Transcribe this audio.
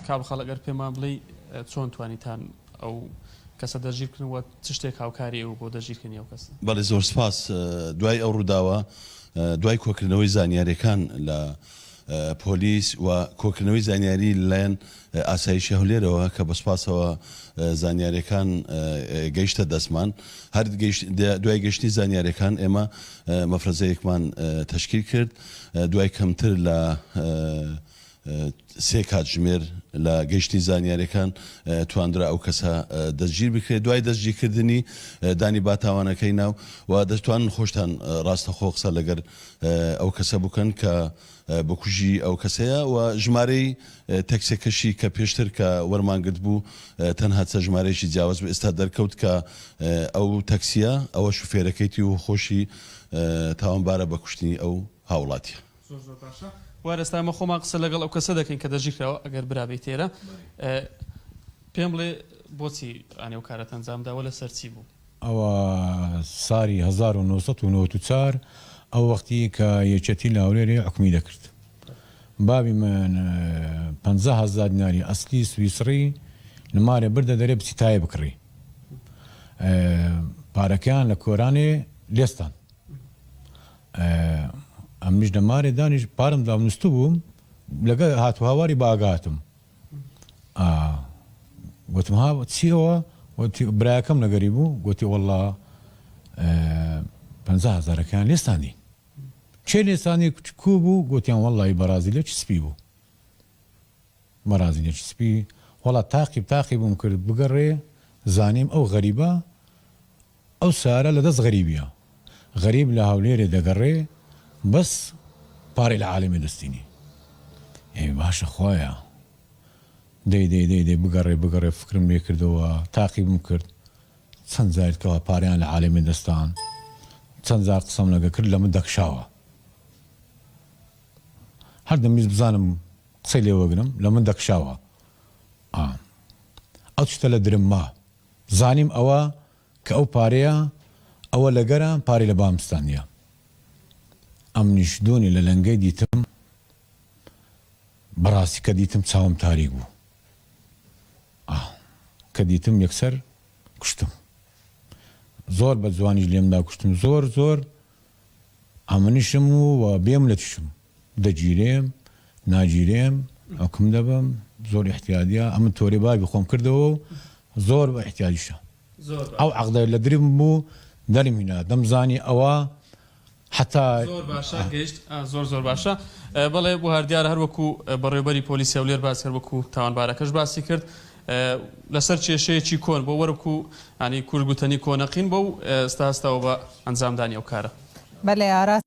کاک خاڵ ئەگەر پێمان بڵێی چۆن توانیتان ئەو کەسە دەستگیر بکەن و چ شتێک هاوکاری ئێوە بۆ دەستگیرکردنی ئەو کەسە؟ بەڵێ زۆر سپاس. دوای ئەو ڕووداوە دوای کۆکردنەوەی زانیاریەکان لە پۆلیس و کۆکردنەوەی زانیاری لەلایەن ئاسایشی هەولێرەوە کە بە سپاسەوە زانیاریەکان گەیشتە دەستمان هەر دوای گەشتنی زانیاریەکان ئێمە مەفرەزەیەکمان تەشکیل کرد دوای کەمتر لە سێ کاتژمێر لە گەیشتنی زانیاریەکان تواندرا ئەو کەسە دەستگیر بکرێت، دوای دەستگیرکردنی دانی با تاوانەکەی نا و دەتوانن خۆشتان ڕاستەخۆ قسە لەگەر ئەو کەسە بکەن کە بکوژی ئەو کەسەیە و ژمارەی تەکسەکەشی کە پێشتر کە وەرمانگرت بوو تەنها چە ژمارەیەکی جیاواز بوو ئێستا دەرکەوت کە ئەو تەکسیە ئەوە شوفێرەکەیتی و خۆشی تاوانبارە بە کوشتنی ئەو هاوڵاتیە. زۆر زۆر باشە وار ئێستا ئێمە خۆمان قسە لەگەڵ ئەو کەسە دەکەین کە دەستگیرکراوە ئەگەر برا بێیت ئێرە پێم بڵێ بۆچی ئەنێ ئەو کارەت ئەنجام داوە لەسەر چی بوو؟ ئەوە ساری 1994 ئەو وەختی کە یەکێتی لە هەولێرێ حوکمی دەکرد بابی من 50 هەزار دیناری ئەسلی سویسڕی لە مارێ بردە دەرێ بچی تایە بکڕی پارەکەیان لە کۆرانێ لێستان ئەمنیش لە مارێ دانیش پارم دام نوستبووم لەگە هات و هاواری بە ئاگا هاتم گوتم ها چیەوە وتی برایەکەم لەگەری بوو گوتی وەڵا پەنجا هەزارەکەیان لێستانی کێ لێستانی کو بوو گوتیان وەڵی بەرازیلێکی سپی بوو بەرازیلێکی سپی وەڵا تاقیب تاقیبم کرد بگەڕێ زانیم ئەو غەریبە ئەو سارە لە دەست غەریبیە غەریب لە هەولێرێ دەگەڕێ بەس پارەی لە عالەمێ دەستینی ئێ باشە خوایە دەی دەی دەی دەی بگەڕێ بگەڕێ فکرم لێ کردەوە تاقیبم کرد چەند جارت کەوا پارەیان لە عالەمێ دەستان چەند جار قسەم لەگە کرد لە من دەکشاوە هەر دەمویست بزانم قسەی لێ وەگرم لە من دەکشاوە ئا ئەو شتە لە درم ما زانیم ئەوە کە ئەو پارەیە ئەوە لەگەرە پارەی لە بام ستاندیە ئەمنیش دونی لە لەنگەی دیتم بەڕاستی کە دیتم چاوم تاریک بوو ئاه کە دیتم یەکسەر کوشتم زۆر بە جوانیش لێمدا کوشتم زۆر زۆر ئەمنیشم و بێ ملەتیشم دەگیرێم ناگیرێم حوکم دەبم زۆر ئیحتیادیە ئەمن تۆرێ بابی خۆم کردەوە و زۆر بە ئیحتیادیشە ئەو عەقدە لە درم بوو دەرم هینا دەمزانی ئەوە حتا زۆر باشە گەیشت زۆر زۆر باشە بەڵێ بۆ هەر دیارە هەروەکو بەڕێوبەری پۆلیسی هەولێر باس هەروەکو تاوانبارەکەش باسی کرد لەسەر کێشەیەکی کۆن بۆ وەرەکو ینی کورد گوتەنی کۆنەقین بۆ و ئێستا هەستاوە بە ئەنجامدانی ئەو کارە. بەلێ ئاراس.